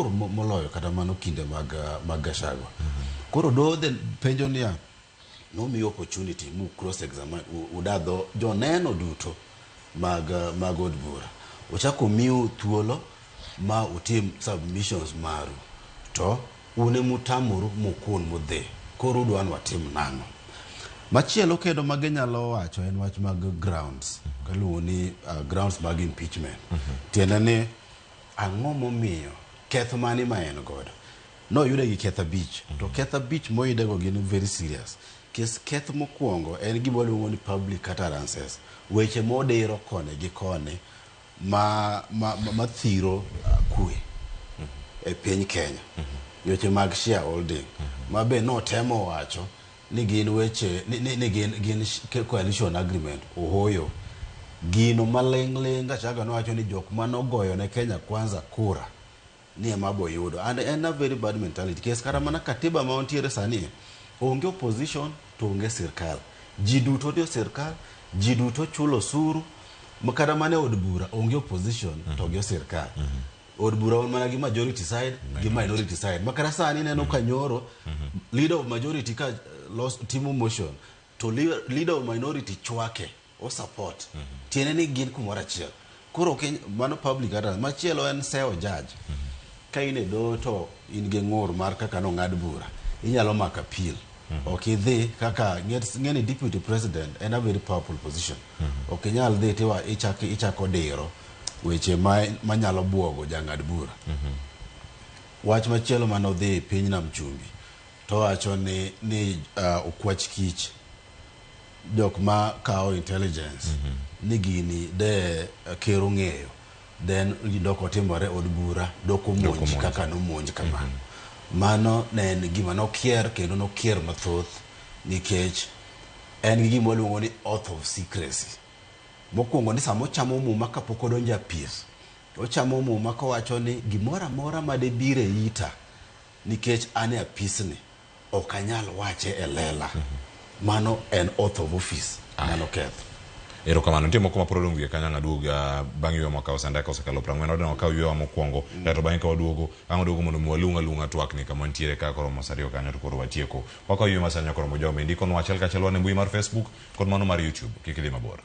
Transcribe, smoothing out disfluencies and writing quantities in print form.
mabor moloyo kata mano kinde mag, mag Gachagua. Koro doho then penjo niya, nomiu opportunity mu cross examine udadho joneno duto mag, mag od bura. Ochako omiu thuolo ma utim submissions maru to un emutamoru mukun mudhi. Koro udwa ni watim nang'o? Machielo kendo ma ginyalo wacho en wach mag grounds kaluongo ni grounds mag impeachment. Tiende ni ang'o momiyo keth mane ma en godo? Noyude gi keth abich to keth abich moyudego gin very serious. Kes keth mokwongo en gima waluongo ni public utterances, weche modiro koni gi koni ma, ma, ma, ma thiro kwe e piny Kenya. Weche mag shareholding ma be notemo wacho ni gin weche ni, ni, ni gin, gin coalition agreement ohoyo gino maling' ling'. Gachagua nowacho ni jok manogoyo ne Kenya Kwanza kura ni ema boyudo, and en a very bad mentality. Kes kata mana katiba ma wantiere sani, onge opposition to onge sirkal, ji duto nie sirkal, ji duto chulo osuru. Ma kata mana e od bura onge opposition to gi sirkal. Od bura wan mana gi majority side gi minority side, ma kata sani ineno ka nyoro leader of majority ka los, timo motion to leader of minority chwake o support. Tiende ni gin kumoro achiel. Koro ok mano public utterance. Machielo en sewo judge. Ka in e doho to in gi ng'ur mar kaka nong'ad bura, inyalo mako appeal. Ok idhi kaka ng'e ni deputy president en a very powerful position. Ok inyal dhi tiwa ichako diro weche manyalo buogo jang'ad bura. Wach machielo manodhi e piny Nam Chumbi to wacho ni okwach kich jok ma kawo intelligence ni gini de ker ong'eyo, then dok otimore od bura dok omonj omonj. Kaka nomonj kamano. Mano ne en gima nokier kendo nokier mathoth nikech en gi gima waluongo ni oath of secrecy. Mokwongo ni sama ochamo muma kapok odonjo e apis, ochamo muma kowacho ni gimoro amora madebiro e ita nikech an e apisni ok anyal wache e lela. Mano en oath of office mano ketho. Erokamano. Nitie moko ma pod odong' wiye kanyo ang' aduog bang' yweyo mwakawo sandaka osekalo 40 wadwa wakaw yweyo mokwongo kaeto bang'e ka waduogo ang' waduogo mondo mi walung' alung'a twakni kama wantiere ka koromo sa ariyo kanyo to koro watieko. Wakawo yweyo ma sani koromo joma indikonwa achiel kachiel wan e mbui mar Facebook kod mano mar YouTube. Kik idhi mabor.